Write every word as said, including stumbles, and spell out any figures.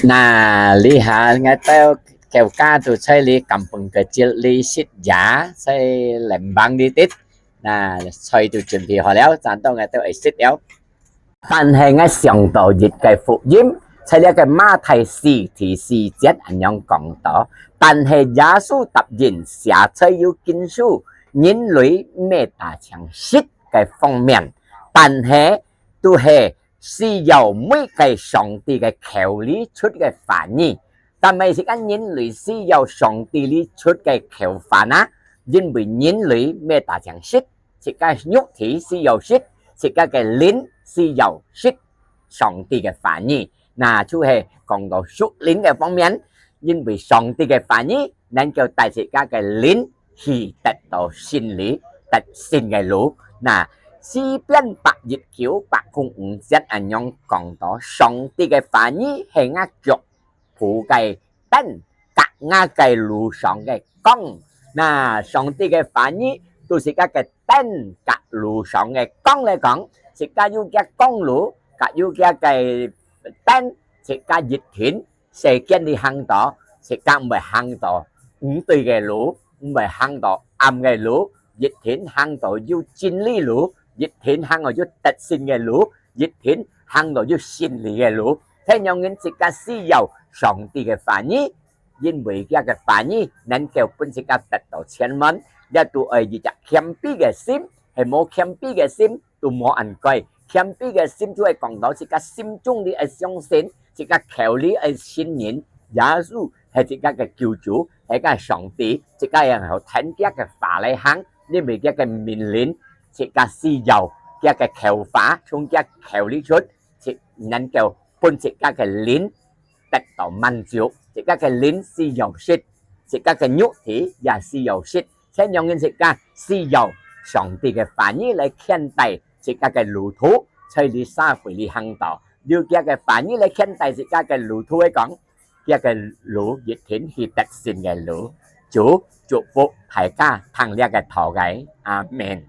那這下𠊎兜教家都在這感恩个節裡食夜，在聯邦裡底，那菜都準備好了，正到𠊎兜愛食了。但係𠊎想到一個福音，在這個馬太四第四節恁樣講到，但係耶穌答應，寫在有經書，人類毋係單淨食个方面，但係都係需要每個上帝个口裡出个話語。但係自家人類需要上帝裡出个口話啊，因為人類毋係單淨食，自家肉體需要食，自家个靈需要食上帝个話語。那就係講到屬靈个方面，因為上帝个話語能夠帶自家个靈去得到勝利，得勝个路。那詩篇百一九百空五節恁樣講到，上帝个話語係𠊎腳步个燈，㧯𠊎个路上个光。那上帝个話語都係自家个燈㧯路上个光來講，自家有佢光路，㧯有佢个燈，自家一定世間裡行到，自家毋會行到毋對个路，毋會行到暗个路，一定行到有真理路，一定行到有得勝个路，一定行到有勝利个路。係仰人自家需要上帝个話語，因為佢个話語能夠分自家得到千萬，也都愛一隻謙卑个心，係無謙卑个心， 都無恁該。謙卑个心就係講到自家心中裡愛相信，自家口裡愛承認，耶穌係自家个救主，係个上帝，自家愛聽佢个話來行，因為佢个命令，自家需要佢个口話，從佢口裡出，自能夠分自家个靈得到滿足。自家个靈需要食，自家个肉體也需要食， 係仰人自家需要上帝个話語來牽帶自家个路途，在這社會裡行到。有佢个話語來牽帶自家个路途來講，佢个路一定係得勝个路。主祝福大家聽這个道个。阿們。